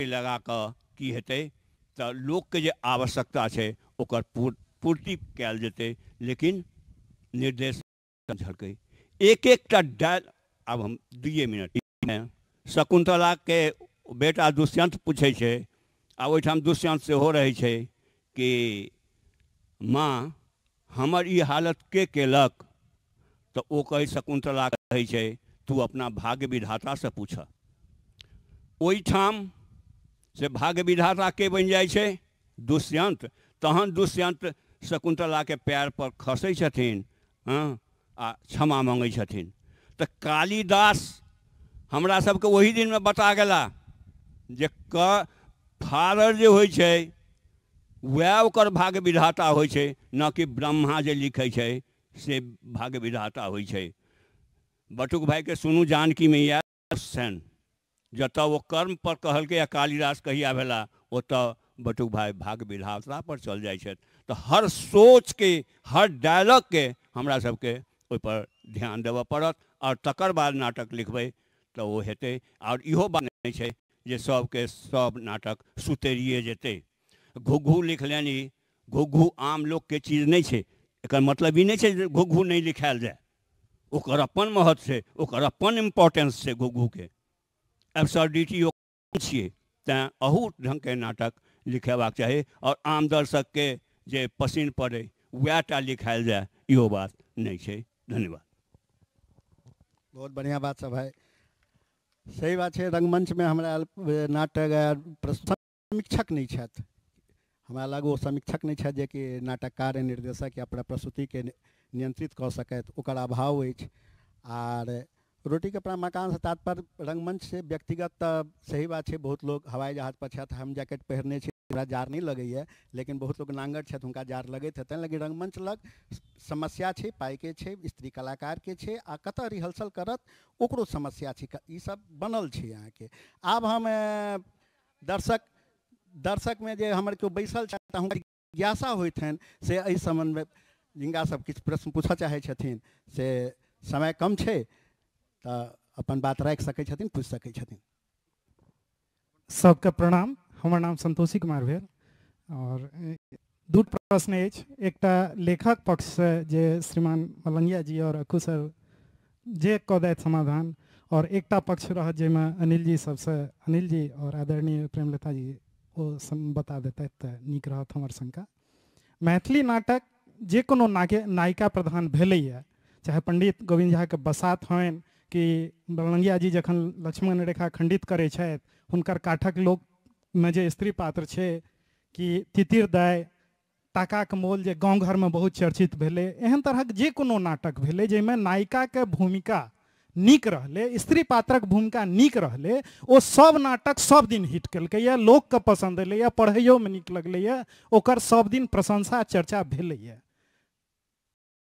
लगा कऽ की हेतै, तऽ लोकके जे आवश्यकता छै ओकर पूर्ति कयल जेतै। लेकिन निर्देश झलकै एक एकटा डायल। आब हम 2 मिनटमे शकुन्तलाके बेटा दुष्यंत पूछै छै, आ ओहिठाम दुष्यंत सेहो रहै छै कि माँ हमर ई हालत के केलक? तऽ ओ कहै, शकुन्तला कहै छै तू अपना भाग्य विधातासँ पूछ। ओहिठाम से भाग्य विधाता के बनि जाइ छै? दुष्यंत। तहन दुष्यंत शकुन्तलाके पैर पर खसै छथिन, हँ, आ क्षमा माँगै छथिन। तऽ कालिदास हमरा सबके ओहि दिनमे बता गेला जे फादर जे होइ छै वएह ओकर भाग्य विधाता होइ छै, न कि ब्रह्मा जे लिखै छै से भाग्य विधाता होइ छै। बटुक भाइके सुनू जानकीमे इएह छनि, जतऽ ओ कर्म पर कहलकै आ कालिदास कहिया भेला, ओतऽ बटुक भाइ भाग्य विधाता पर चल जाइ छथि। तऽ हर सोचके, हर डायलॉगके हमरा सबके ओहिपर ध्यान देबऽ पड़त, आओर तकर बाद नाटक लिखबै तऽ ओ हेतै। आओर इहो बात नहि छै जे सबके सब नाटक सुतरिए जेतै। घुघू लिखलनि, घुघू आम लोकके चीज नहि छै, एकर मतलब ई नहि छै जे घुघू नहि लिखायल जाय, ओकर अपन महत्व छै, ओकर अपन इम्पोर्टेंस छै। घुघूके एब्सर्डिटी छियै, तैँ अहू ढङ्गके नाटक लिखेबाक चाही, आओर आम दर्शकके जे पसिन पड़ै वएह टा लिखायल जाय, इहो बात नहि छै। धन्यवाद। बहुत बढ़िआँ बात सब है, सही बात छै। रंगमंचमे हमरा नाटक समीक्षक नहि छथि, हमरा लग ओ समीक्षक नहि छथि जेकि नाटककार निर्देशक या प्रस्तुतिके नियंत्रित कऽ सकथि, ओकर अभाव अछि। आर रोटी कपड़ा मकानसँ तात्पर्य रंगमंच से व्यक्तिगत तऽ सही बात छै, बहुत लोग हवाई जहाज पर छथि, हम जैकेट पहिरने छी, हमरा जाड़ नहि लगैए, लेकिन बहुत लोग नांगर छथि, हुनका जाड़ लगैत हेतनि। लेकिन रंगमंच लग समस्या छै, पाइके छै, स्त्री कलाकारके छै, आ कतऽ रिहर्सल करत ओकरो समस्या छै, ई सब बनल छै अहाँके। आब हम दर्शकमे जे हमर केओ बैसल छथि हुनका जिज्ञासा होइत हनि से एहि सम्बन्धमे जिनका सब किछु प्रश्न पूछऽ चाहै छथिन, से समय कम छै तऽ अपन बात राखि सकै छथिन, पूछि सकै छथिन। सबके प्रणाम, हमर नाम संतोषी कुमार भेल, और दू प्रश्न अछि। एकटा लेखक पक्षसँ जे श्रीमान मलंगिया जी और अक्कू सर जे कऽ दैत समाधान, और एकटा पक्ष रहत जाहिमे अनिल जी सबसँ, अनिल जी और आदरणीय प्रेमलता जी ओ बता देतै तऽ नीक रहत हमर शंका। मैथिली नाटक जे कोनो नायिका प्रधान भेलैए, चाहे पंडित गोविन्द झाके बसात होइन कि मलंगिया जी जखन लक्ष्मण रेखा खंडित करै छथि हुनकर काठक लोकमे जे स्त्री पात्र छै, कि तितिर दाइ, टाकाके मोल जे गाँव घरमे बहुत चर्चित भेलै, एहन तरहक जे कोनो नाटक भेलै जाहिमे नायिकाके भूमिका नीक रहलै, स्त्री पात्रक भूमिका नीक रहलै, ओ सब नाटक सब दिन हिट केलकैए, लोकके पसन्द एलैए, पढ़ैयोमे नीक लगलैए, ओकर सब दिन प्रशंसा चर्चा भेलैए।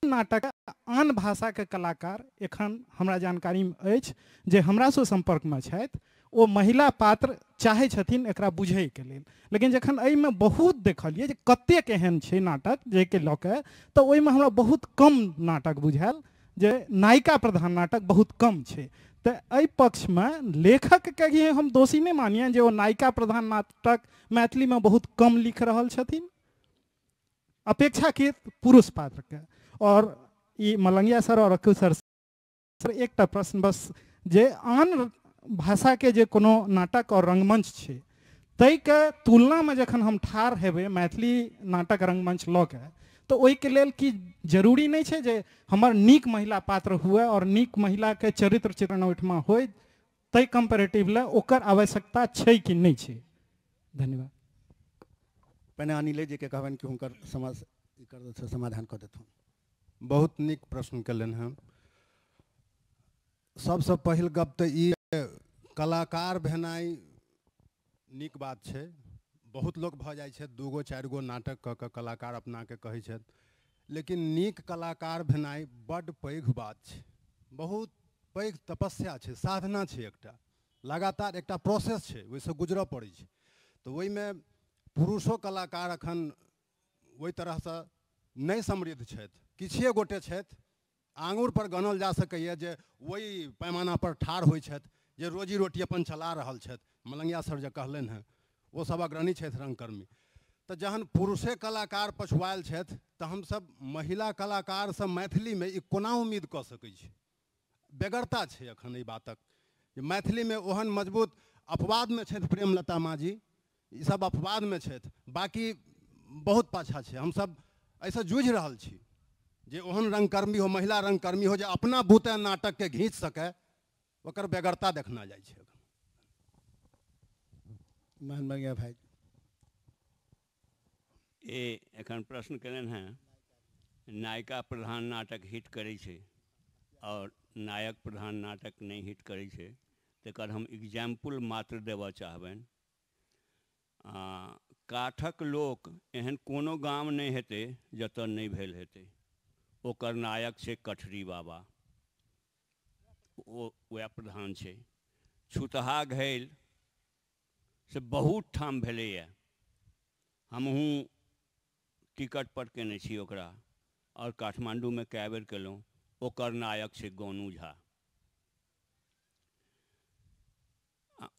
नाटक आन भाषाके कलाकार एखन हमरा जानकारीमे अछि जे हमरासँ सम्पर्कमे छथि, ओ महिला पात्र चाहै छथिन एकरा बुझैके लेल, लेकिन जखन एहिमे बहुत देखलियै जे कतेक एहन छै नाटक जाहिके लऽ कऽ, तऽ ओहिमे हमरा बहुत कम नाटक बुझायल जे नायिका प्रधान नाटक बहुत कम छै। तऽ एहि पक्षमे लेखकके ही हम दोषी नहि मानियनि जे ओ नायिका प्रधान नाटक मैथिलीमे बहुत कम लिख रहल छथिन अपेक्षाकृत पुरुष पात्रके। और ई मलंगिया सर और अक्कू सर एकटा प्रश्न बस, जे आन भाषाके जे कोनो नाटक और रंगमंच छै ताहिके तुलनामे जखन हम ठाढ़ हेबै मैथिली नाटक रंगमंच लऽ के, तऽ ओहिके लेल की जरूरी नहि छै जे हमर नीक महिला पात्र हुए और नीक महिलाके चरित्र चित्रण ओहिठमा होय, ताहि कम्पेरेटिव लए ओकर आवश्यकता छै कि नहि छै? धन्यवाद। पहिने अनिले जीके कहबनि कि हुनकर समाधान कऽ देथुन। बहुत नीक प्रश्न केलनि हँ। सबसँ पहिल गप तऽ ई कलाकार भेनाइ नीक बात छै, बहुत लोक भऽ जाइ छथि 2 गो 4 गो नाटक कऽ कऽ कलाकार अपनाके कहै छथि, लेकिन नीक कलाकार भेनाइ बड्ड पैघ बात छै, बहुत पैघ तपस्या छै, साधना छै, एकटा लगातार एकटा प्रोसेस छै, ओहिसँ गुजरऽ पड़ै छै। तऽ ओहिमे पुरुषो कलाकार अखन ओहि तरहसँ नहि समृद्ध छथि, किछुए गोटे छथि, आङुर पर गनल जा सकैए जे ओहि पैमाना पर ठाढ़ होइ छथि जे रोजी रोटी अपन चला रहल छथि, मलंगिया सर जे कहलनि हेँ ओ सब अग्रणी छथि रंगकर्मी। तऽ जहन पुरुषे कलाकार पछुआयल छथि तऽ हमसब महिला कलाकारसँ मैथिलीमे ई कोना उम्मीद कऽ सकै छी? बेगरता छै एखन एहि बातक जे मैथिलीमे ओहन मजबूत अपवादमे छथि प्रेमलता माँजी, ई सब अपवादमे छथि, बाकी बहुत पाछा छै। हमसब एहिसँ जूझि रहल छी जे ओहन रंगकर्मी हो, महिला रंगकर्मी हो जे अपना बूते नाटकके घींच सकै, ओकर बेगरता देखना जाइ छै। मोहन मलंगिया भाई ए एखन प्रश्न केलनि हेँ, नायिका प्रधान नाटक हिट करै छै और नायक प्रधान नाटक नहि हिट करै छै, तकर हम एग्जाम्पल मात्र देबऽ चाहबनि। काठक लोक एहन कोनो गाम नहि हेतै जतऽ नहि भेल हेतै, ओकर नायक छै कठरी बाबा, ओ वएह प्रधान छै। छुतहा घैल से बहुत ठाम भेलैए, हमहूँ टिकट पर केने छी ओकरा और काठमांडूमे कए बेर केलहुँ, ओकर नायक छै गोनू झा।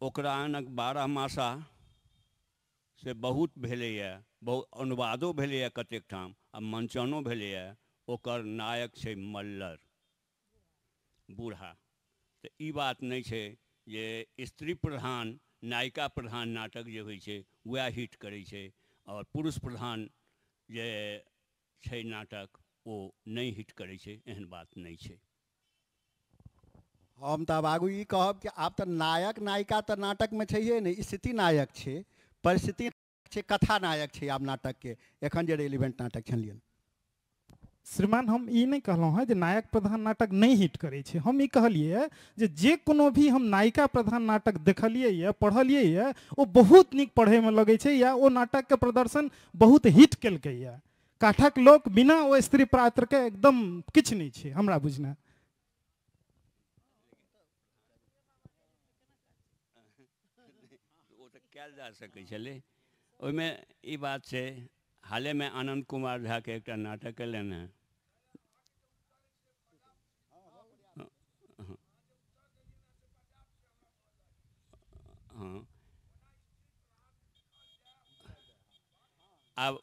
ओकरा आनक 12 मासा से बहुत भेलैए, बहुत अनुवादो भेलैए कतेक ठाम आ मंचनो भेलैए, ओकर नायक छै मल्लर बूढ़ा। तऽ ई बात नहि छै जे स्त्री प्रधान नायिका प्रधान नाटक जे होइ छै वएह हिट करै छै और पुरुष प्रधान जे छै नाटक ओ नहि हिट करै छै, एहन बात नहि छै। हम तऽ आब आगू ई कहब कि आब तऽ नायक नायिका तऽ नाटकमे छैहे नहि, स्थिति नायक छै, परिस्थिति छै, कथा नायक छै आब नाटकके, एखन जे रेलिवेंट नाटक छलियनि। श्रीमान हम ई नहि कहलहुँ हेँ जे नायक प्रधान नाटक नहि हिट करै छै, हम ई कहलियै जे जे कोनो भी हम नायिका प्रधान नाटक देखलियै ये, पढ़लियै ये, ओ बहुत नीक पढ़ैमे लगै छै या ओ नाटकके प्रदर्शन बहुत हिट केलकै ये। काठक लोक बिना ओ स्त्री पात्रके एकदम किछु नहि छै हमरा बुझना। ओ तऽ कयल जा सकै छलै। ओहिमे ई बात छै, हालेमे आनन्द कुमार झाके एकटा नाटक कयलनि हेँ, हँ, आब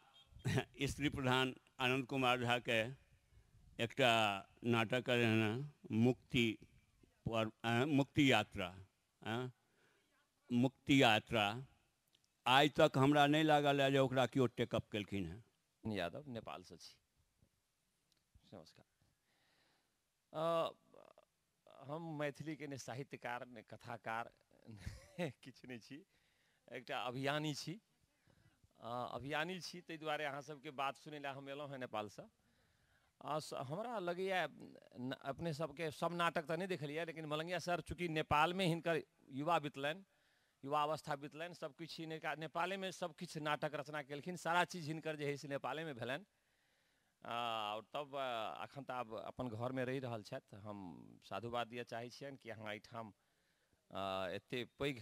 स्त्री प्रधान आनन्द कुमार झाके एकटा नाटक कयलनि हेँ मुक्ति पर, मुक्ति यात्रा, मुक्ति यात्रा आइ तक हमरा नहि लागल है जे ओकरा केओ टेकअप केलखिन हेँ। यादव नेपालसँ छी। नमस्कार। हम मैथिलीके ने साहित्यकार ने कथाकार किछु नहि छी, एकटा अभियानी छी। अभियानी छी ताहि दुआरे अहाँ सबके बात सुनै लए हम एलहुँ हेँ नेपालसँ। हमरा लगैए अपने सबके सब नाटक तऽ नहि देखलियै, लेकिन मलंगिया सर चूँकि नेपालमे हिनकर युवा बितलनि, युवावस्था बितलनि, सबकिछु नेपालेमे सबकिछु नाटक रचना केलखिन, सारा चीज हिनकर जे है से नेपालेमे भेलनि। आओर तब अखन तऽ आब अपन घरमे रहि रहल छथि। हम साधुवाद दिअ चाहै छियनि कि अहाँ एहिठाम एतेक पैघ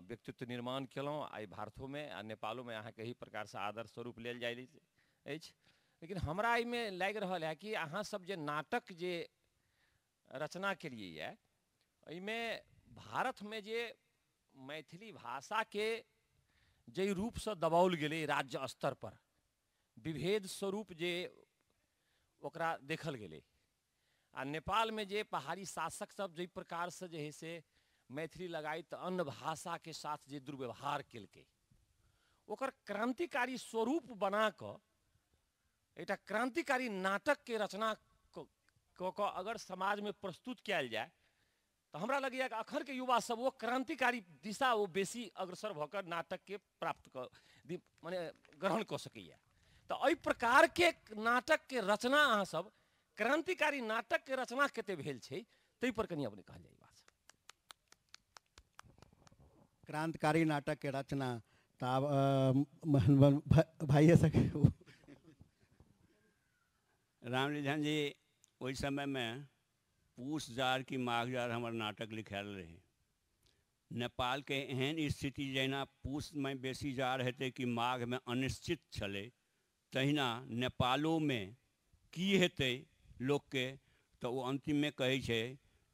व्यक्तित्व निर्माण केलहुँ, आइ भारतोमे आ नेपालोमे अहाँके एहि प्रकारसँ आदर स्वरूप लेल जाइत अछि। लेकिन हमरा एहिमे लागि रहल है कि अहाँ सब जे नाटक जे रचना केलियै ये एहिमे भारतमे जे मैथिली भाषाके जाहि रूपसँ दबाओल गेलै राज्य स्तर पर, विभेद स्वरूप जे ओकरा देखल गेलै, आ नेपालमे जे पहाड़ी शासक सब जाहि प्रकारसँ जे है से मैथिली लगाइत अन्य भाषाके साथ जे दुर्व्यवहार केलकै, ओकर क्रांतिकारी स्वरूप बना कऽ एकटा क्रांतिकारी नाटकके रचना कऽ कऽ अगर समाजमे प्रस्तुत कयल जाय तऽ हमरा लगैए कि अखनके युवा सब ओ क्रांतिकारी दिशा ओ बेसी अग्रसर भऽ कऽ नाटकके प्राप्त कऽ मने ग्रहण कऽ सकैए। तऽ एहि प्रकारके नाटकके रचना अहाँ सब क्रांतिकारी नाटकके रचना कते भेल छै ताहि पर कनि अपने कहल जाय बात। क्रांतिकारी नाटकके रचना तऽ आब भाइये सके। रामनिधन जी ओहि समयमे पूस जार की माघ जार हमर नाटक लिखायल रहै। नेपालके एहन स्थिति जहिना पूसमे बेसी जाड़ हेतै कि माघमे अनिश्चित छलै, तहिना नेपालोमे की हेतै लोकके, तऽ ओ अन्तिममे कहै छै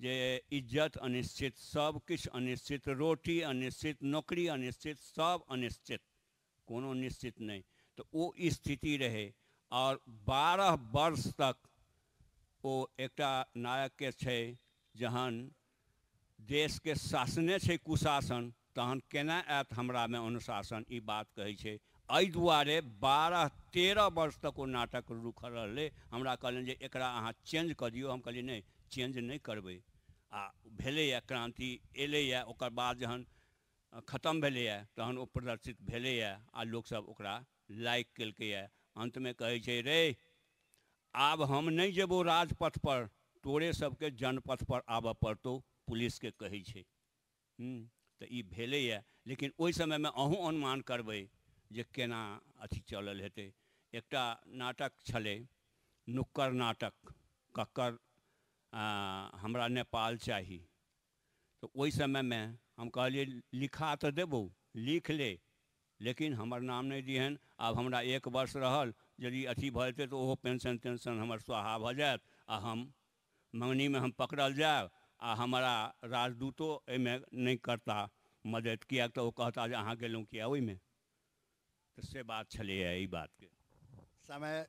जे इज्जत अनिश्चित, सब किछु अनिश्चित, रोटी अनिश्चित, नौकरी अनिश्चित, सब अनिश्चित, कोनो निश्चित नहि। तऽ ओ स्थिति रहै। आओर 12 वर्ष तक ओ एकटा नायकके छै, जहन देशके शासने छै कुशासन, तहन केना आयत हमरामे अनुशासन, ई बात कहै छै। एहि दुआरे 12-13 वर्ष तक ओ नाटक रुकल रहलै। हमरा कहलनि जे एकरा अहाँ चेंज कऽ दियौ, हम कहलियै नहि, चेंज नहि करबै। आ भेलैए, क्रान्ति एलैए, ओकर बाद जहन खतम भेलैए तहन ओ प्रदर्शित भेलैए आ लोकसब ओकरा लाइक केलकैए। अन्तमे कहै छै, रे आब हम नहि जेबौ राजपथ पर, तोरे सबके जनपथ पर आबऽ पड़तौ, पुलिसके कहै छै। तऽ ई भेलैए। लेकिन ओहि समयमे अहूँ अनुमान करबै जे केना अथी चलल हेतै। एकटा नाटक छलै नुक्कड़ नाटक, कक्कर हमरा नेपाल चाही। तऽ ओहि समयमे हम कहलियै लिखा तऽ देबौ, लिख ले, लेकिन हमर नाम नहि दिहन। आब हमरा 1 वर्ष रहल, यदि अथी भऽ जेतै तऽ ओहो पेंशन तेंशन हमर स्वाहा भऽ जायत आ हम मङ्गनीमे हम पकड़ल जायब आ हमरा राजदूतो एहिमे नहि करता मदति, किएक तऽ ओ कहता जे अहाँ गेलहुँ किए ओहिमे। तऽ से बात छलैए एहि बातके। समय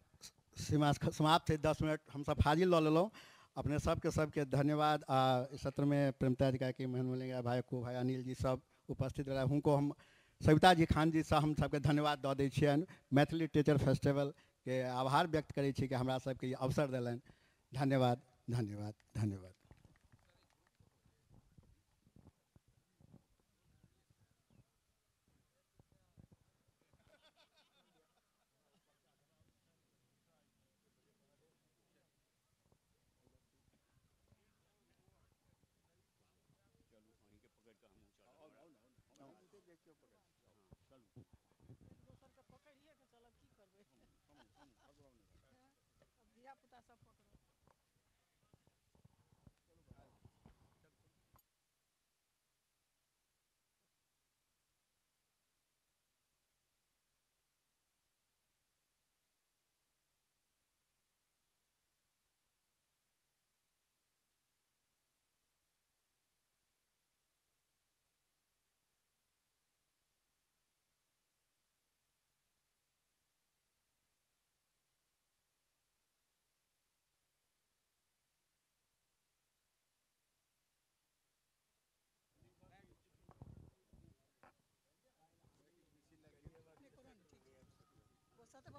सीमा समाप्त है, 10 मिनट हमसब फाजिल लऽ लेलहुँ। अपने सबके सबके धन्यवाद। आ सत्र में प्रेमता जी काकी, मोहन मलिंगा भाई, को भाई अनिल जी सब उपस्थित रहा, हुनको हम सविता जी खान जी से हम सबके धन्यवाद दऽ दै छियनि। मैथिली लिटरेचर फेस्टिवल के आभार व्यक्त करै छी कि हमरा सबके ई अवसर देलनि। धन्यवाद, धन्यवाद, धन्यवाद।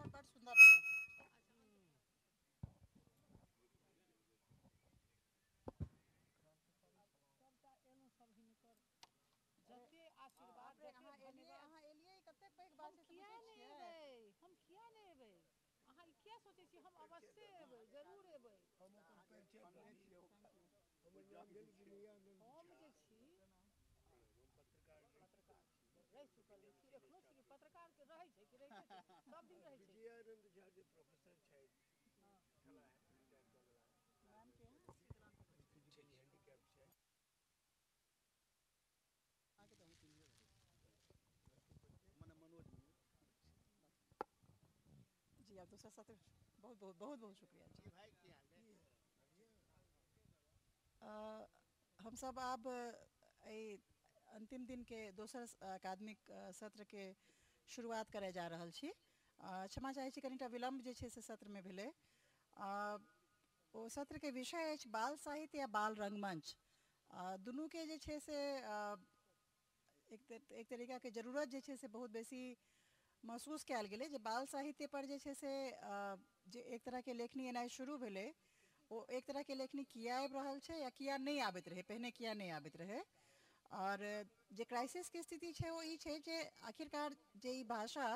बड़ सुंदर रहल। हम किया नहि एबै, अहाँ ई किया सोचै छी? हम अवश्य एबै, जरूर एबै। हम जे छी पत्रकार रहि चुकल छी, एखनो छी पत्रकार के रहै छै कि रहिते छै, सब दिन रहै छै। विजयानंद झा जे प्रोफेसर छथि, छलाह, रिटायर कऽ गेलाह, फिजिकली हैंडीकैप छथि। जी आप दूसरा सत्र, बहुत बहुत बहुत बहुत शुक्रिया जी। हम सब आब एहि अंतिम दिन के दोसर अकादमिक सत्र के शुरुआत करे जा रहल छी। क्षमा चाहै छी, कनिटा विलम्ब जे छै से सत्र में भेलै। ओ सत्र के विषय अछि बाल साहित्य या बाल रंगमंच। दुनू के जे छै से एक तरीका के जरूरत जे छै से बहुत बेसी महसूस कयल गेलै जे बाल साहित्य पर जे छै से जे एक तरह के लेखनी एनाइ शुरू भेलै, ओ एक तरह के लेखनी किया आबि रहल छै या किया नहि आबैत रहै, पहिने किया नहि आबैत रहै। और जे क्राइसिस के स्थिति छै ओ ई छै जे आखिरकार जे ई भाषा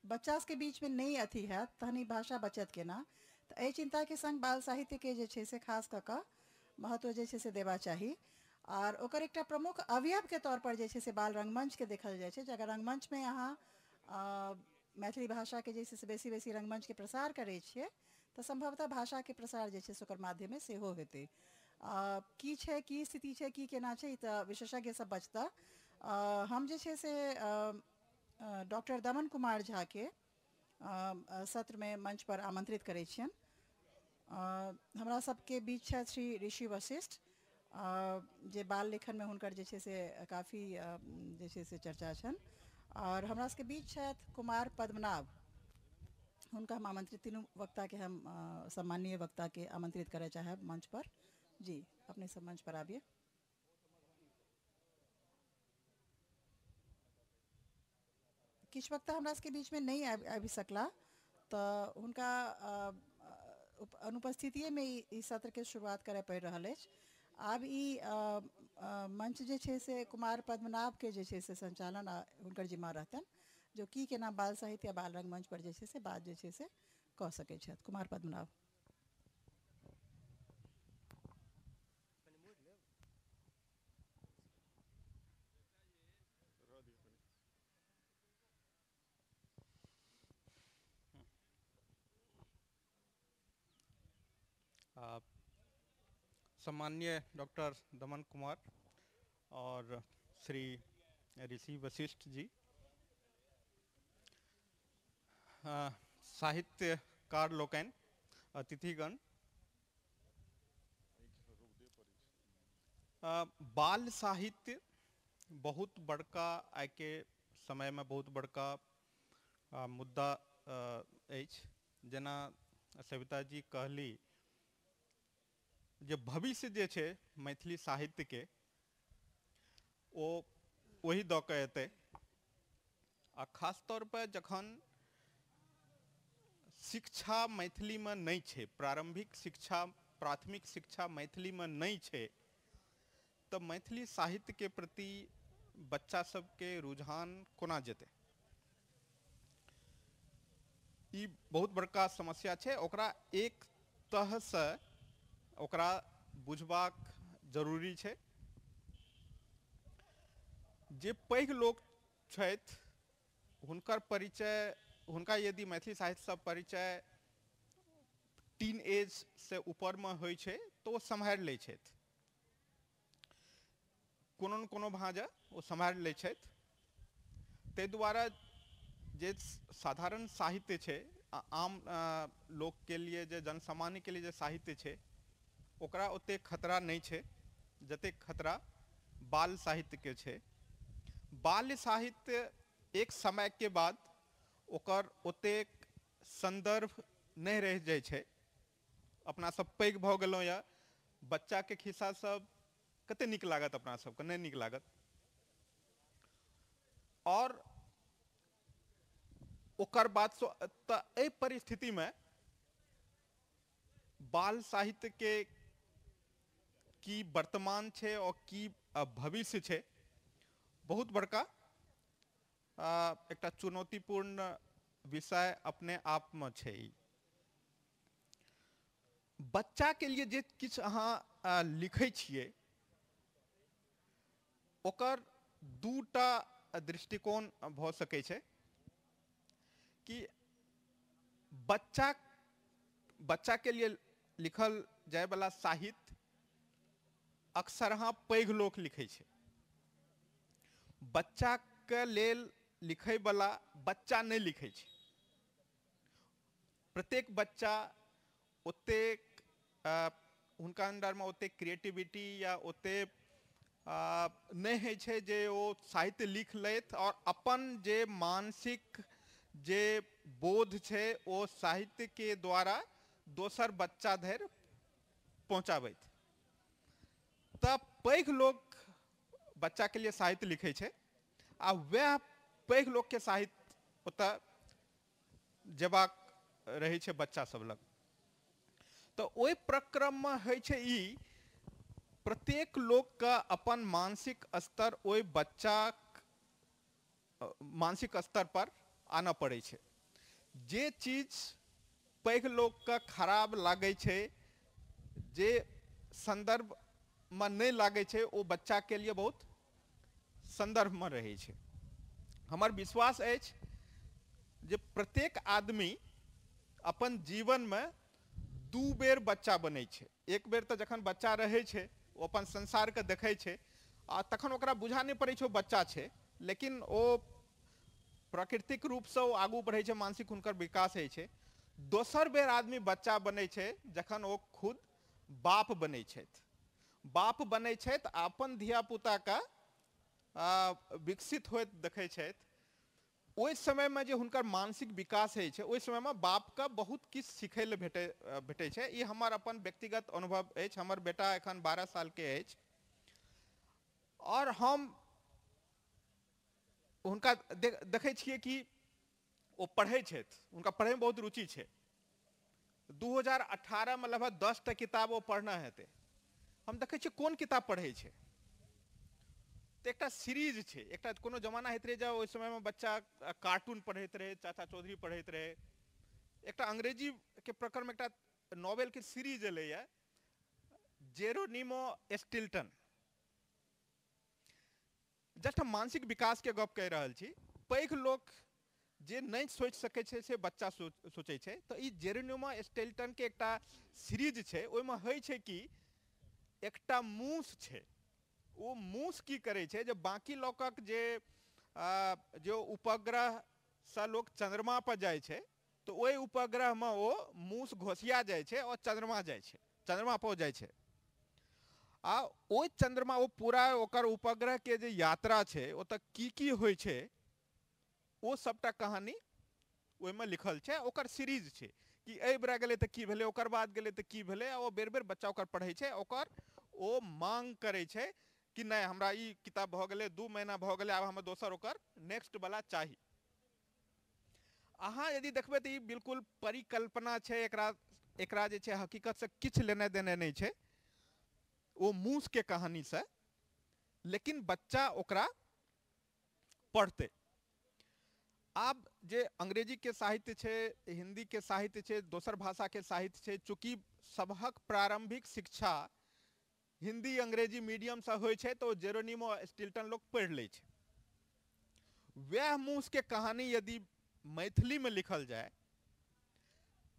बच्चा सबके बीचमे नहि अथी हैत तहन ई भाषा बचत केना। तऽ एहि चिन्ताके संग बाल साहित्यके जे छै से खास कऽ कऽ महत्व जे छै से देबा चाही। और ओकर एकटा प्रमुख अवयवके तौर पर जे छै से बाल रंगमंचके देखल जाइ छै, जे अगर रंगमंचमे अहाँ मैथिली भाषाके जे छै से बेसी बेसी रंगमंचके प्रसार करै छियै तऽ सम्भवतः भाषाके प्रसार जे छै से ओकर माध्यमे सेहो हेतै। की छै, की स्थिति छै, की केना छै, ई तऽ विशेषज्ञ सब बचता। हम जे छै से डॉक्टर दमन कुमार झाके सत्रमे मंच पर आमंत्रित करै छियनि। हमरा सबके बीच छथि श्री ऋषि वशिष्ठ, जे बाल लेखनमे हुनकर जे छै से काफी जे छै से चर्चा छनि। और हमरा सबके बीच छथि कुमार पद्मनाभ, हुनका हम आमंत्रित, तीनू वक्ताके हम सम्माननीय वक्ताके आमंत्रित करय चाहब मंच पर। जी, अपने सब मंच पर आबिए। किछु वक्ता हमरा सबके बीचमे नहि आबि सकला तऽ हुनका अनुपस्थितिएमे ई सत्रके शुरुआत करय पड़ि रहल अछि। आब ई मंच जे छै से कुमार पद्मनाभके जे छै से संचालन हुनकर जिम्मा रहतनि, जो की केना बाल साहित्य या बाल रंगमंच पर जे छै से बात जे छै से कऽ सकै छथि। कुमार पद्मनाभ। सम्माननीय डॉक्टर दमन कुमार और श्री ऋषि वशिष्ठ जी, साहित्यकार लोकनि, अतिथिगण, बाल साहित्य बहुत बड़का आइ के समय में बहुत बड़का मुद्दा अछि। जेना सविता जी कहली जे भविष्य जे छै मैथिली साहित्य के ओ वही दऽ के एतै, आ खास तौर पर जखन शिक्षा मैथिली में नहीं छै, प्रारंभिक शिक्षा प्राथमिक शिक्षा मैथिली में नहीं छै, तऽ मैथिली साहित्य के प्रति बच्चा सबके रुझान कोना जेतै, ई बहुत बड़का समस्या छै। ओकरा एक तहसँ ओकरा बुझबाक जरूरी छै। जे पैघ लोक छथि हुनकर परिचय, हुनका यदि मैथिली साहित्यसँ परिचय टीन एज से ऊपरमे होइ छै तऽ ओ सम्हारि लै छथि, कोनो न कोनो भाँजा ओ सम्हारि लै छथि। ताहि दुआरे जे साधारण साहित्य छै, आम लोकके लिए, जे जनसामान्यके लिए जे साहित्य छै, ओकरा ओतेक खतरा नहि छै जतेक खतरा बाल साहित्यके छै। बाल साहित्य एक समयके बाद ओकर ओतेक संदर्भ नहि रहि जाइ छै। अपना सब पैघ भऽ गेलहुँ यऽ, बच्चाके खिस्सा सब कते नीक लागत अपना सबके, नहि नीक लागत। और ओकर बाद तऽ एहि परिस्थितिमे बाल साहित्यके की वर्तमान छै और की भविष्य छै, बहुत बड़का एकटा चुनौतीपूर्ण विषय अपने आप में छै। बच्चा के लिए जे किछु अहाँ लिखै छियै ओकर दूटा दृष्टिकोण भऽ सकै छै कि बच्चा बच्चा के लिए लिखल जायवला साहित्य अक्सरहाँ पैघ लोक लिखै छै, बच्चा के लेल लिखैवला बच्चा नहि लिखै छै। प्रत्येक बच्चा ओतेक हुनका अंदरमे ओतेक क्रिएटिविटी या ओतेक नहि होइ छै जे ओ साहित्य लिख लैत और अपन जे मानसिक जे बोध छै ओ साहित्यके द्वारा दोसर बच्चा धरि पहुँचाबैत। तऽ पैघ लोक बच्चाके लिए साहित्य लिखै छै आ वएह पैघ लोकके साहित्य ओतऽ जेबाक रहै छै बच्चा सब लग। तऽ ओहि प्रक्रममे होइ छै ई, प्रत्येक लोकके अपन मानसिक स्तर ओहि बच्चाक मानसिक स्तर पर आनऽ पड़ै छै। जे चीज पैघ लोकके खराब लागै छै, जे सन्दर्भमे नहि लागै छै, ओ बच्चाके लिए बहुत सन्दर्भमे रहै छै। हमर विश्वास अछि जे प्रत्येक आदमी अपन जीवनमे दू बेर बच्चा बनै छै। एक बेर तऽ जखन बच्चा रहै छै ओ अपन संसारके देखै छै आ तखन ओकरा बुझा नहि पड़ै छै ओ बच्चा छै, लेकिन ओ प्राकृतिक रूपसँ ओ आगू बढ़ै छै, मानसिक हुनकर विकास होइ छै। दोसर बेर आदमी बच्चा बनै छै जखन ओ खुद बाप बनै छथि। बाप बनै छथि आ अपन धियापुताके विकसित होइत देखै छथि। ओहि समयमे जे हुनकर मानसिक विकास होइ छै, ओहि समयमे बापके बहुत किछु सिखै लए भेटै छै। ई हमर अपन व्यक्तिगत अनुभव अछि। हमर बेटा एखन 12 सालके अछि आओर हम हुनका देखै छियै कि ओ पढ़ै छथि, हुनका पढ़ैमे बहुत रुचि छै। 2018मे लगभग 10टा किताब ओ पढ़ना हेतै। हम देखै छियै कोन किताब पढ़ै छै, तऽ एकटा सीरीज छै। एकटा कोनो जमाना होइत रहै जब ओहि समयमे बच्चा कार्टून पढ़ैत रहै, चाचा चौधरी पढ़ैत रहै। एकटा अंग्रेजीके प्रकरणमे एकटा नॉवेलके सीरीज एलैए, जेरोनिमो स्टिल्टन। जस्ट हम मानसिक विकासके गप कहि रहल छी। पैघ लोक जे नहि सोचि सकै छै से बच्चा सोचै छै। तऽ ई जेरोनिमो स्टिल्टनके एकटा सीरीज छै, ओहिमे होइ छै कि एकटा मूस छै, ओ मूस की करै छै जे बाँकी लोकक जे जे उपग्रहसँ लोक चन्द्रमा पर जाइ छै, तऽ ओहि उपग्रहमे ओ मूस घोसिया जाइ छै आओर चन्द्रमा जाइ छै, चन्द्रमा पर जाइ छै। आ ओहि चन्द्रमा ओ पूरा ओकर उपग्रहके जे यात्रा छै, ओतऽ की की होइ छै, ओ सबटा कहानी ओहिमे लिखल छै। ओकर सीरीज छै कि एहि बेरा गेलै तऽ की भेलै, ओकर बाद गेलै तऽ की भेलै। आ ओ बेर बेर बच्चा ओकर पढ़ै छै, ओकर ओ मांग करै छै कि नहि हमरा ई किताब भऽ गेलै, 2 महीना भऽ गेलै, आब हमरा दोसर ओकर नेक्स्ट वाला चाही। अहाँ यदि देखबै तऽ ई बिल्कुल परिकल्पना छै, एकरा एकरा जे छै हकीकतसँ किछु लेने देने नहि छै, ओ मूसके कहानीसँ। लेकिन बच्चा ओकरा पढ़तै। आब जे अंग्रेजीके साहित्य छै, हिन्दीके साहित्य छै, दोसर भाषाके साहित्य छै, चूँकि सबहक प्रारंभिक शिक्षा हिन्दी अंग्रेजी मीडियमसँ होइ छै, तऽ ओ जेरोनिमो स्टिल्टन लोक पढ़ि लै छै। वएह मूसके कहानी यदि मैथिलीमे लिखल जाय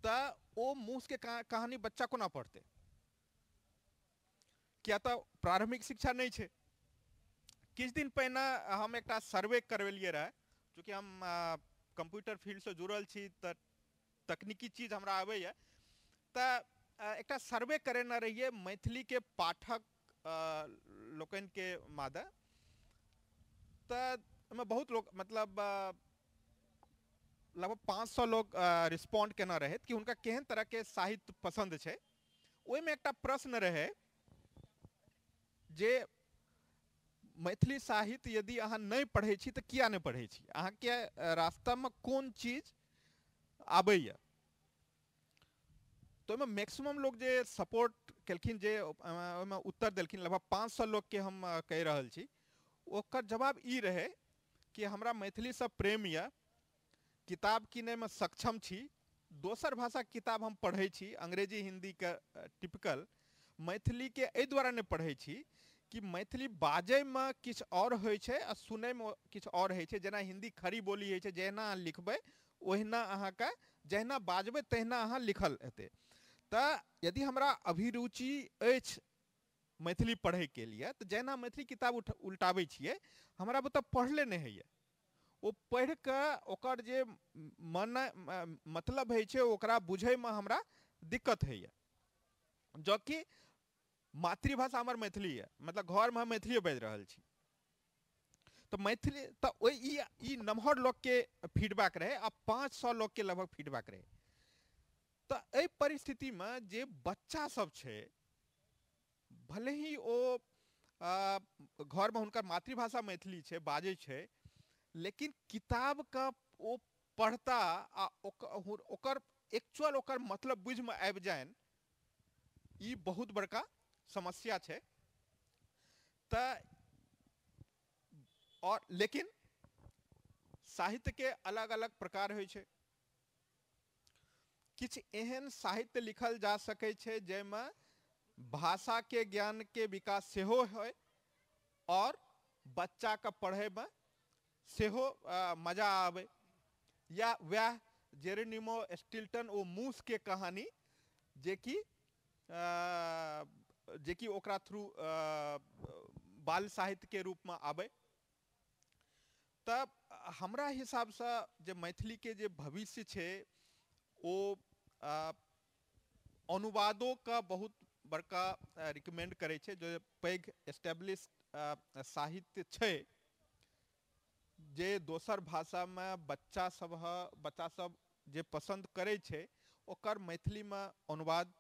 तऽ ओ मूसके कहानी बच्चा कोना पढ़तै? किया तऽ प्रारंभिक शिक्षा नहि छै। किछु दिन पहिने हम एकटा सर्वे करबेलियै रहए, चूँकि हम कंप्यूटर फील्डसँ जुड़ल छी तऽ तकनीकी चीज हमरा आबैए, तऽ एकटा सर्वे करेने रहियै मैथिलीके पाठक लोकनिके मादे। तऽ ओहिमे बहुत लोक, मतलब लगभग 500 लोक रिस्पॉन्ड केने रहथि कि हुनका केहन तरहके साहित्य पसन्द छै। ओहिमे एकटा प्रश्न रहै जे मैथिली साहित्य यदि अहाँ नहि पढ़ै छी तऽ किया नहि पढ़ै छी, अहाँके रास्तामे कोन चीज आबैए। तऽ ओहिमे मैक्सिमम लोक जे सपोर्ट केलखिन, जे ओहिमे उत्तर देलखिन, लगभग 500 लोकके हम कहि रहल छी, ओकर जवाब ई रहै कि हमरा मैथिलीसँ प्रेम यऽ, किताब किनैमे सक्षम छी, दोसर भाषाके किताब हम पढ़ै छी, अंग्रेजी हिन्दीके टिपिकल, मैथिलीके एहि दुआरे नहि पढ़ै छी कि मैथिली बाजैमे किछु आओर होइ छै आ सुनैमे किछु आओर होइ छै। जेना हिन्दी खड़ी बोली होइ छै, जहिना अहाँ लिखबै ओहिना अहाँके, जहिना बाजबै तहिना अहाँ लिखल हेतै। तऽ यदि हमरा अभिरुचि अछि मैथिली पढ़ैके लिए, तऽ जहिना मैथिली किताब उल्टाबै छियै, हमरा बुते पढ़ले नहि होइए। ओ पढ़ि कऽ ओकर जे मन मतलब होइ छै ओकरा बुझैमे हमरा दिक्कत होइए। जबकि मातृभाषा हमर मैथिली यऽ, मतलब घरमे हम मैथिलीए बाजि रहल छी, तऽ मैथिली तऽ ओहि ई नमहर लोकके फीडबैक रहै आ 500 लोकके लगभग फीडबैक रहै। तऽ एहि परिस्थितिमे जे बच्चा सब छै, भले ही ओ घरमे हुनकर मातृभाषा मैथिली छै, बाजै छै, लेकिन किताबके ओ पढ़ता आ ओकर एक्चुअल ओकर मतलब बुझिमे आबि जानि, ई बहुत बड़का समस्या छै। तऽ और लेकिन साहित्यके अलग अलग प्रकार होइ छै। किछु एहन साहित्य लिखल जा सकै छै जाहिमे भाषाके ज्ञानके विकास सेहो होइ और बच्चाके पढ़ैमे सेहो मजा आबै। या वएह जेरोनिमो स्टिल्टन ओ मूसके कहानी जेकि ओकरा थ्रू बाल साहित्यके रूपमे आबै। तऽ हमरा हिसाबसँ जे मैथिलीके जे भविष्य छै ओ अनुवादोके बहुत बड़का रिकमेंड करै छै। जे पैघ एस्टेब्लिश साहित्य छै जे दोसर भाषामे बच्चा सब जे पसन्द करै छै ओकर मैथिलीमे अनुवाद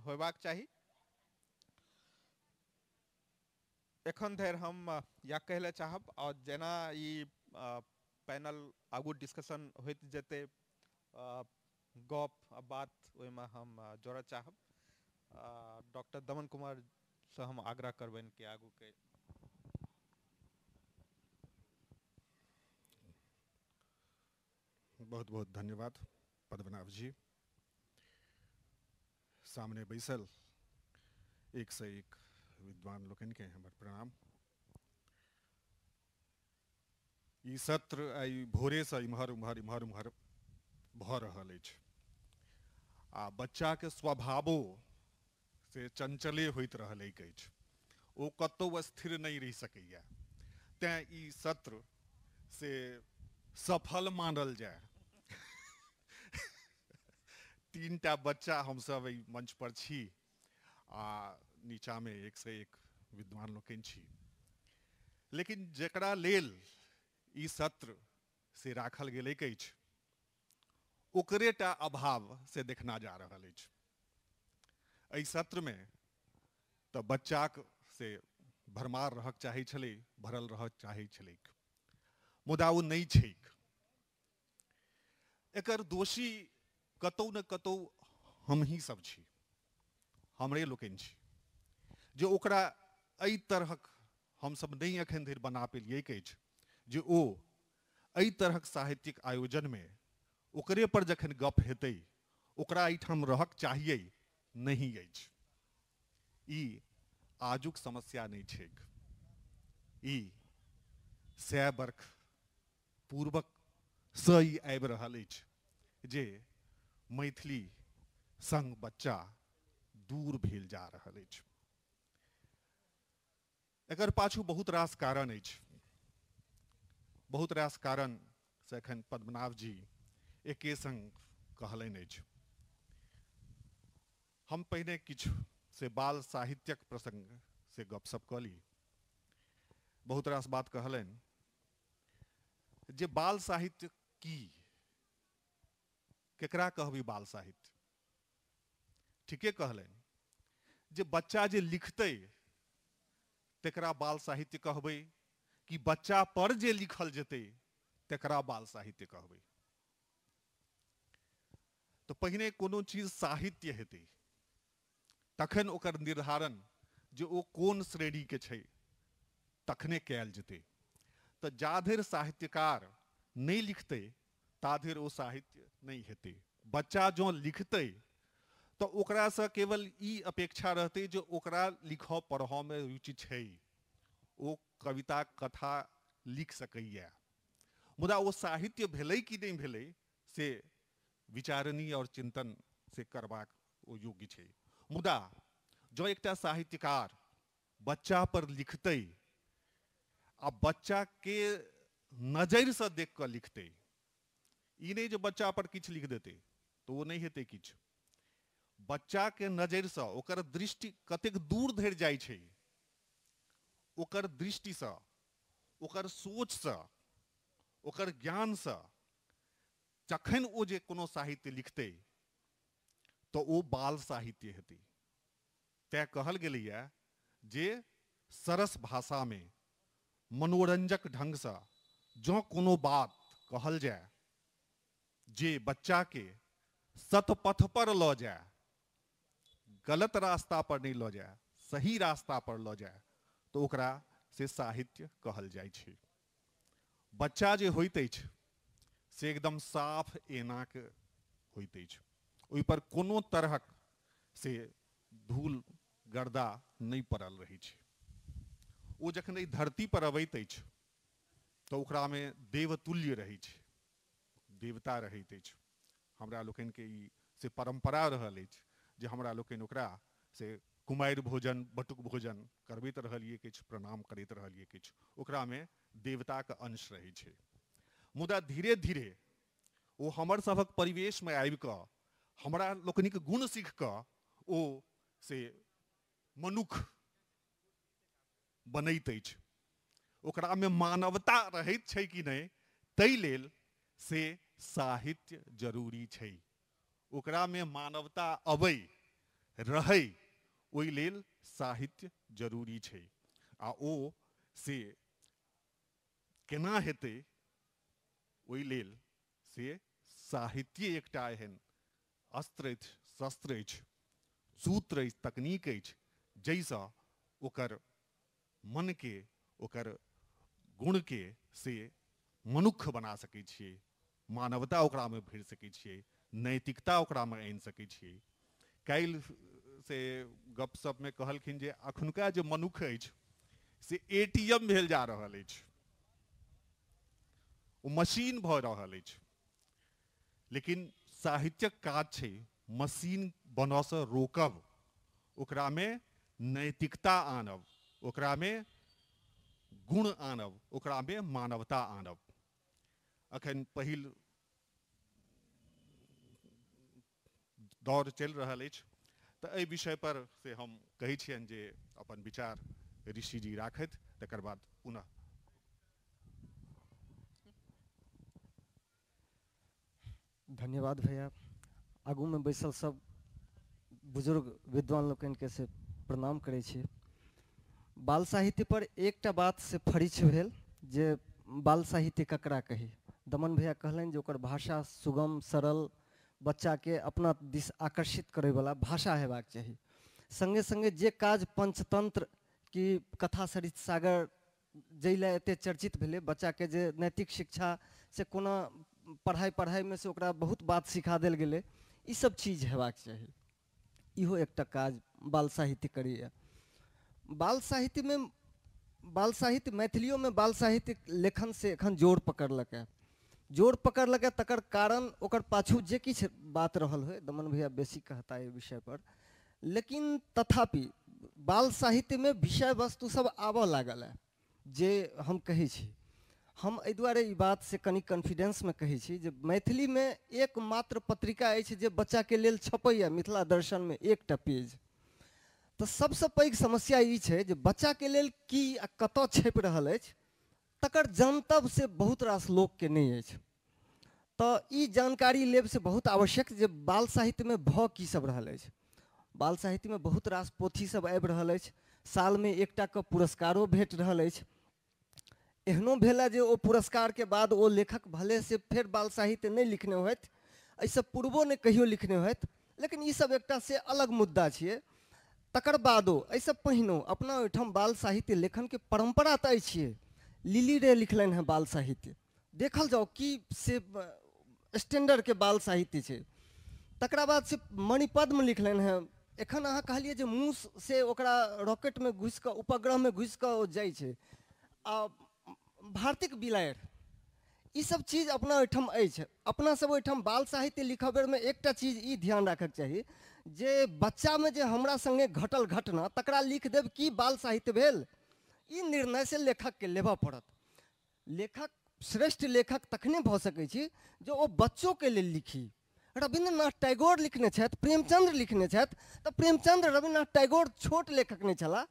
होयबाक चाही। एखन धरि हम इएह कहै लए चाहब, और जेना ई पैनल आगू डिस्कशन होइत जेतै गप आ बात ओहिमे हम जोड़ऽ चाहब। डॉक्टर दमन कुमार से हम आग्रह करबनि कि आगू के। बहुत बहुत धन्यवाद पद्मनाभ जी। सामने बैसल एक से एक विद्वान लोकनि के हमर प्रणाम। ई सत्र आइ भोरेसँ इम्हर उम्हर इम्हर उम्हर भऽ रहल अछि आ बच्चाके स्वभावो से चंचले होइत रहलैक अछि, ओ कतहु स्थिर नहि रहि सकैए। तेँ ई सत्र से सफल मानल जाय। तीनटा बच्चा हमसब एहि मंच पर छी आ नीचामे एक से एक विद्वान लोकनि छी, लेकिन जकरा लेल ई सत्र से राखल गेलैक अछि ओकरे टा अभाव से देखना जा रहल अछि। एहि सत्रमे तऽ बच्चाक से भरमार रहक चाहै छलै, भरल रहक चाहै छलैक, मुदा ओ नहि छैक। एकर दोषी कतौ ने कतौ हमही सब छी, हमरे लोकनि छी, जे ओकरा एहि तरहक हमसब नहि एखन धरि बना पेलियैक अछि जे ओ एहि तरहक साहित्यिक आयोजनमे ओकरे पर जखन गप हेतै ओकरा एहिठाम रहक चाहिए नहि अछि। ई आजुक समस्या नहि छैक, ई 100 बरख पूर्वक सँ ई आबि रहल अछि जे मैथिली संग बच्चा दूर भेल जा रहल अछि। एकर पाछू बहुत रास कारण अछि, बहुत रास कारण से एखन पद्मनाभ जी एके संग कहलनि अछि। हम पहिने किछु से बाल साहित्यक प्रसंग से गपशप कऽ ली। बहुत रास बात कहलनि जे बाल साहित्य की, केकरा कहबी बाल साहित्य। ठीके कहलनि जे बच्चा जे लिखतै तकरा बाल साहित्य कहबै कि बच्चा पर जे लिखल जेतै तकरा बाल साहित्य कहबै। तो पहिने कोनो चीज साहित्य हेतै तखन ओकर निर्धारण जे ओ कोन श्रेणीके छै तखने कयल जेतै। तऽ जाधरि साहित्यकार नहि लिखतै ताधरि ओ साहित्य नहि हेतै। बच्चा जँ लिखतै तऽ ओकरासँ केवल ई अपेक्षा रहतै जे ओकरा लिखऽ पढ़ऽमे रुचि छै, ओ कविता कथा लिख सकैए, मुदा ओ साहित्य भेलै कि नहि भेलै से विचारणीय और चिंतन से करबाक ओ योग्य छै। मुदा जँ एकटा साहित्यकार बच्चा पर लिखतै आ बच्चाके नजरिसँ देख कऽ लिखतै, ई नहि जे बच्चा पर किछु लिख देतै तऽ ओ नहि हेतै किछु। बच्चाके नजरिसँ ओकर दृष्टि कतेक दूर धरि जाइ छै, ओकर दृष्टिसँ, ओकर सोचसँ, ओकर ज्ञानसँ जखन ओ जे कोनो साहित्य लिखतै तऽ ओ बाल साहित्य हेतै। तैँ कहल गेलैए जे सरस भाषामे मनोरंजक ढङ्गसँ जँ कोनो बात कहल जाय जे बच्चाके सतपथ पर लऽ जाय, गलत रास्ता पर नहि लऽ जाय, सही रास्ता पर लऽ जाय, तऽ ओकरा से साहित्य कहल जाइ छै। बच्चा जे होइत अछि से एकदम साफ एनाके होइत अछि, ओहिपर कोनो तरहक से धूल गर्दा नहि पड़ल रहै छै। ओ जखन एहि धरती पर अबैत अछि तऽ ओकरामे देवतुल्य रहै छै, देवता रहैत अछि। हमरा लोकनिके ई से परम्परा रहल अछि जे हमरा लोकनि ओकरा से कुमारि भोजन, बटुक भोजन करबैत रहलियै, किछु प्रणाम करैत रहलियै, किछु ओकरामे देवताके अंश रहै छै। मुदा धीरे धीरे ओ हमर सभक परिवेशमे आबि कऽ हमरा लोकनिक गुण सीख कऽ ओ से मनुख बनैत अछि। ओकरामे मानवता रहैत छै कि नहि, ताहि लेल से साहित्य जरूरी छै। ओकरामे मानवता अबै रहै ओहि लेल साहित्य जरूरी छै। आ ओ से केना हेतै ओहि लेल से साहित्य एकटा एहन अस्त्र अछि, शस्त्र अछि, सूत्र अछि, तकनीक अछि, जाहिसँ ओकर मनके ओकर गुणके से मनुख बना सकै छियै, मानवता ओकरामे भरि सकै छियै, नैतिकता ओकरामे आनि सकै छियै। काल्हि से गपशपमे कहलखिन जे अखुनका जे मनुख अछि से ATM भेल जा रहल अछि, ओ मशीन भऽ रहल अछि। लेकिन साहित्यक काज छै मशीन बनऽसँ रोकब, ओकरामे नैतिकता आनब, ओकरामे गुण आनब, ओकरामे मानवता आनब। अखन पहिल दौर चलि रहल अछि, तऽ एहि विषय पर से हम कहै छियनि जे अपन विचार ऋषिजी राखथि, तकर बाद पुनः। धन्यवाद भैया। आगूमे बैसल सब बुजुर्ग विद्वान लोकनिके से प्रणाम करै छी। बाल साहित्य पर एकटा बात से फरिछ भेल जे बाल साहित्य ककरा कही। दमन भैया कहलनि जे ओकर भाषा सुगम सरल बच्चाके अपना दिस आकर्षित करैवला भाषा हेबाक चाही। संगे संगे जे काज पंचतंत्र की कथा सरित सागर जाहि लए एते चर्चित भेलै, बच्चाके जे नैतिक शिक्षा से कोना पढ़ाइ पढ़ाइमे से ओकरा बहुत बात सिखा देल गेलै, ई सब चीज हेबाक चाही। इहो एकटा काज बाल साहित्य करैए। बाल साहित्यमे बाल साहित्य मैथिलियोमे बाल साहित्य लेखन से एखन जोर पकड़लकै, जोर पकड़लकै तकर कारण ओकर पाछू जे किछु बात रहल होय, दमन भैया बेसी कहता एहि विषय पर, लेकिन तथापि बाल साहित्यमे विषय वस्तु सब आबऽ लागल है जे हम कहै छी। हम एहि दुआरे ई बात से कनि कॉन्फिडेंसमे कहै छी जे मैथिलीमे एकमात्र पत्रिका अछि जे बच्चाके लेल छपैए, मिथिला दर्शनमे एकटा पेज। तऽ सबसँ पैघ समस्या ई छै जे बच्चाके लेल की आ कतऽ छपि रहल अछि तकर जनतब से बहुत रास लोकके नहि अछि। तऽ ई जानकारी लेब से बहुत आवश्यक जे बाल साहित्यमे भऽ की सब रहल अछि। बाल साहित्यमे बहुत रास पोथी सब आबि रहल अछि, सालमे एकटा के पुरस्कारो भेट रहल अछि। एहनो भेल जे ओ पुरस्कारके बाद ओ लेखक भले से फेर बाल साहित्य नहि लिखने होथि, एहिसँ पूर्वो नहि कहियो लिखने होथि, लेकिन ई सब एकटा से अलग मुद्दा छियै। तकर बादो एहिसँ पहिनो अपना ओहिठाम बाल साहित्य लेखनके परम्परा तऽ अछि। लिली रे लिखलनि हेँ बाल साहित्य, देखल जाउ की से स्टैंडर्डके बाल साहित्य छै। तकरा बाद से मणिपद्म लिखलनि हेँ। एखन अहाँ कहलियै जे मूस से ओकरा रॉकेटमे घुसि कऽ उपग्रहमे घुसि कऽ ओ जाइ छै, आ भारतीक बिलाड़ि, ई सब चीज अपना ओहिठाम अछि। अपना सब ओहिठाम बाल साहित्य लिखऽ बेरमे एकटा चीज ई ध्यान राखऽके चाही जे बच्चामे जे हमरा सङ्गे घटल घटना तकरा लिख देब की बाल साहित्य भेल, ई निर्णय से लेखकके लेबऽ पड़त। लेखक श्रेष्ठ लेखक तखने भऽ सकै छी जे ओ बच्चोके लेल लिखी। रविन्द्रनाथ टैगोर लिखने छथि, प्रेमचंद्र लिखने छथि, तऽ प्रेमचंद्र रविन्द्रनाथ टैगोर छोट लेखक नहि छलाह,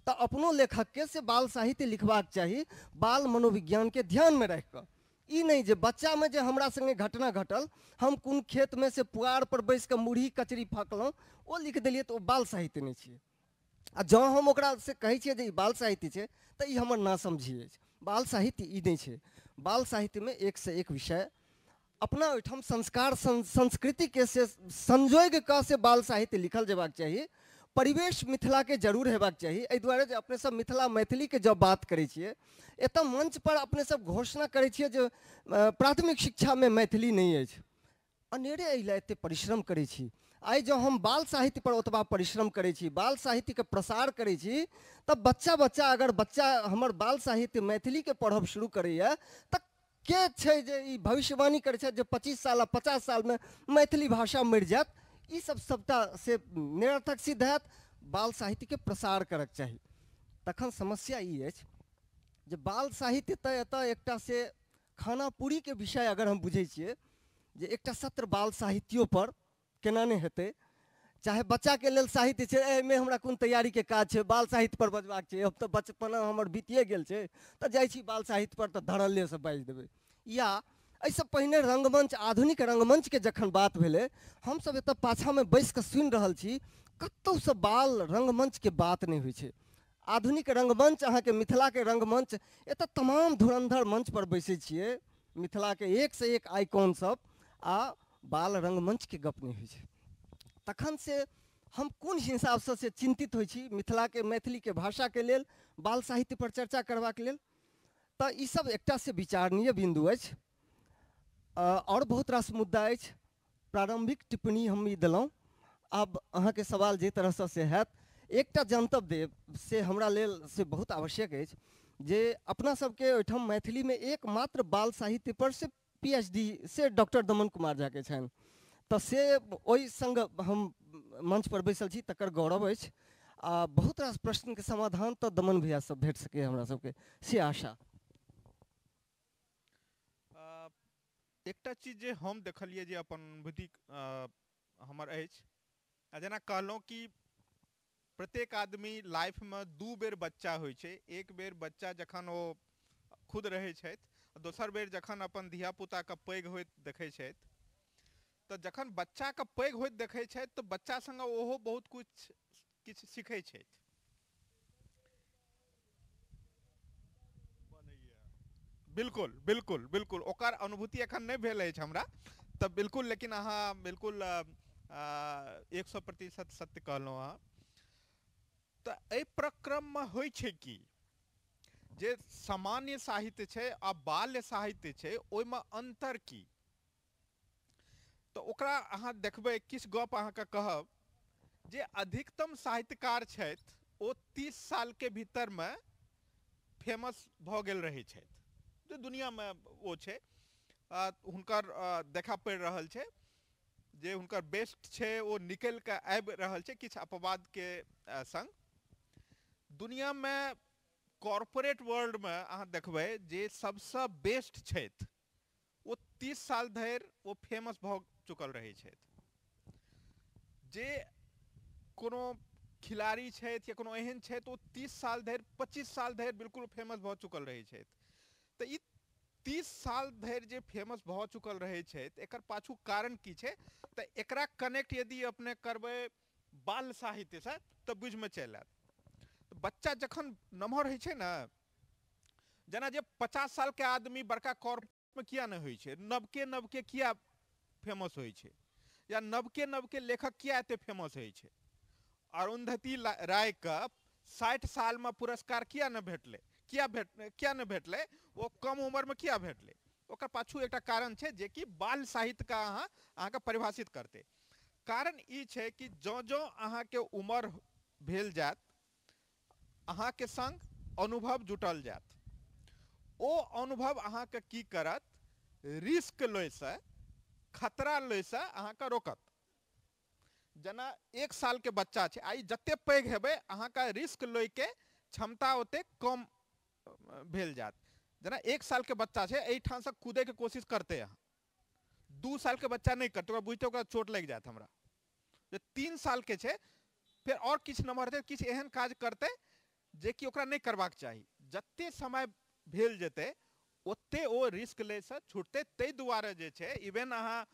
तऽ अपनो लेखकके से बाल साहित्य लिखबाक चाही बाल मनोविज्ञानके ध्यानमे राखि कऽ। ई नहि जे बच्चामे जे हमरा सङ्गे घटना घटल, हम कोन खेतमे से पुआरपर बैसि कऽ मुरही कचरी फँकलहुँ ओ लिख देलियै तऽ ओ बाल साहित्य नहि छियै। आ जँ हम ओकरा से कहै छियै जे ई बाल साहित्य छै तऽ ई हमर नासमझी अछि। बाल साहित्य ई नहि छै। बाल साहित्यमे एकसँ एक विषय अपना ओहिठाम संस्कार संस्कृतिके से संजोगि कऽ से बाल साहित्य लिखल जेबाक चाही। परिवेश मिथिलाके जरूर हेबाक चाही। एहि दुआरे जे अपने सब मिथिला मैथिलीके जब बात करै छियै, एतऽ मंच पर अपने सब घोषणा करै छियै जे प्राथमिक शिक्षामे मैथिली नहि अछि। अनेरे एहि लए एते परिश्रम करै छी। आइ जँ हम बाल साहित्य पर ओतबा परिश्रम करै छी, बाल साहित्यके प्रसार करै छी, तऽ बच्चा बच्चा अगर बच्चा हमर बाल साहित्य मैथिलीके पढ़ब शुरू करैए तऽ के छै जे ई भविष्यवाणी करै छथि जे 25 साल आ 50 सालमे मैथिली भाषा मरि जायत? ई सब सबटा से निरर्थक सिद्ध हैत। बाल साहित्यके प्रसार करक चाही। तखन समस्या ई अछि जे बाल साहित्य तऽ एतऽ एकटा से खानापूरीके विषय अगर हम बुझै छियै जे एकटा सत्र बाल साहित्यो पर केना नहि हेतै, चाहे बच्चाके लेल साहित्य छै, एहिमे हमरा कोन तैयारीके काज छै, बाल साहित्य पर बजबाक छै, हम तऽ बचपना हमर बीतिए गेल छै, तऽ जाइ छी बाल साहित्य पर तऽ धड़ल्लेसँ बाजि देबै। या एहिसँ पहिने रङ्गमञ्च, आधुनिक रङ्गमञ्चके जखन बात भेलै, हमसब एतऽ पाछाँमे बैसिकऽ सुनि रहल छी, कतहुसँ बाल रङ्गमञ्चके बात नहि होइ छै। आधुनिक रङ्गमञ्च अहाँके मिथिलाके रङ्गमञ्च, एतऽ तमाम धुरन्धर मञ्चपर बैसै छियै, मिथिलाके एकसँ एक आइकॉन सब, आ बाल रङ्गमञ्चके गप नहि होइ छै। तखन से हम कोन हिसाबसँ से चिन्तित होइ छी मिथिलाके मैथिलीके भाषाके लेल बाल साहित्य पर चर्चा करबाक लेल। तऽ ईसब एकटा से विचारणीय बिन्दु अछि। आओर बहुत रास मुद्दा अछि। प्रारम्भिक टिप्पणी हम ई देलहुँ, आब अहाँके सवाल जे तरहसँ से हैत। एकटा जनतब देब से हमरा लेल से बहुत आवश्यक अछि जे अपना सबके ओहिठाम मैथिलीमे एकमात्र बाल साहित्य पर से PhD से डॉक्टर दमन कुमार झाके छनि, तऽ से ओहि सङ्ग हम मंच पर बैसल छी तकर गौरव अछि। आ बहुत रास प्रश्नके समाधान तऽ दमन भैया सब भेट सकैए हमरा सबके, से आशा। एकटा चीज जे हम देखलियै जे अपन अनुभूति हमर अछि, आ जेना कहलहुँ कि प्रत्येक आदमी लाइफमे 2 बेर बच्चा होइ छै। एक बेर बच्चा जखन ओ खुद रहै छथि, दोसर बेर जखन अपन धियापुताके पैघ होइत देखै छथि। तऽ जखन बच्चाके पैघ होइत देखै छथि तऽ बच्चा सङ्गे ओहो बहुत किछु सीखै छथि। बिल्कुल बिल्कुल बिल्कुल ओकर अनुभूति एखन नहि भेल अछि हमरा तऽ बिल्कुल, लेकिन अहाँ बिल्कुल 100% सत्य कहलहुँ अहाँ। तऽ एहि प्रक्रममे होइ छै कि जे सामान्य साहित्य छै आ बाल्य साहित्य छै ओहिमे अन्तर की, तऽ ओकरा अहाँ देखबै। किछु गप अहाँके कहब जे अधिकतम साहित्यकार छथि ओ 30 सालके भीतरमे फेमस भऽ गेल रहै छथि, जे दुनियामे ओ छै, हुनकर देखा पड़ि रहल छै जे हुनकर बेस्ट छै, ओ निकलि कऽ आबि रहल छै किछु अपवादके सङ्ग। दुनियामे कॉर्पोरेट वर्ल्डमे अहाँ देखबै जे सबसँ बेस्ट छथि ओ 30 साल धरि ओ फेमस भऽ चुकल रहै छथि। जे कोनो खिलाड़ी छथि या कोनो एहन छथि ओ 30 साल धरि 25 साल धरि बिल्कुल फेमस भऽ चुकल रहै छथि। तऽ ई 30 साल धरि जे फेमस भऽ चुकल रहै छथि एकर पाछू कारण की छै, तऽ एकरा कनेक्ट यदि अपने करबै बाल साहित्यसँ तऽ बुझिमे चलि आयत। बच्चा जखन नमहर होइ छै ने, जेना जे 50 सालके आदमी बड़का कॉर्पोरेटमे किया नहि होइ छै, नवके नवके किया फेमस होइ छै, या नवके नवके लेखक किया एते फेमस होइ छै। अरुंधति रायके 60 सालमे पुरस्कार किया नहि भेटलै, किया नहि भेटलै, ओ कम उम्रमे किया भेटलै, ओकर पाछू एकटा कारण छै जेकि बाल साहित्यके अहाँके परिभाषित करतै। कारण ई छै कि जँ जँ अहाँके उम्र भेल जायत अहाँके सङ्ग अनुभव जुटल जायत, ओ अनुभव अहाँके की करत, रिस्क लैसँ, खतरा लैसँ अहाँके रोकत। जेना 1 सालके बच्चा छै, आइ जते पैघ हेबै अहाँके रिस्क लैके क्षमता ओते कम भेल जायत। जेना 1 सालके बच्चा छै, एहिठामसँ कूदैके कोशिश करतै अहाँ, 2 सालके बच्चा नहि करतै, ओकरा बुझतै ओकरा चोट लागि जायत हमरा। जे 3 सालके छै फेर आओर किछु नम्बर हेतै, किछु एहन काज करतै जेकि ओकरा नहि करबाक चाही। जते समय भेल जेतै ओते ओ रिस्क लैसँ छूटतै। ताहि दुआरे जे छै इवेन अहाँ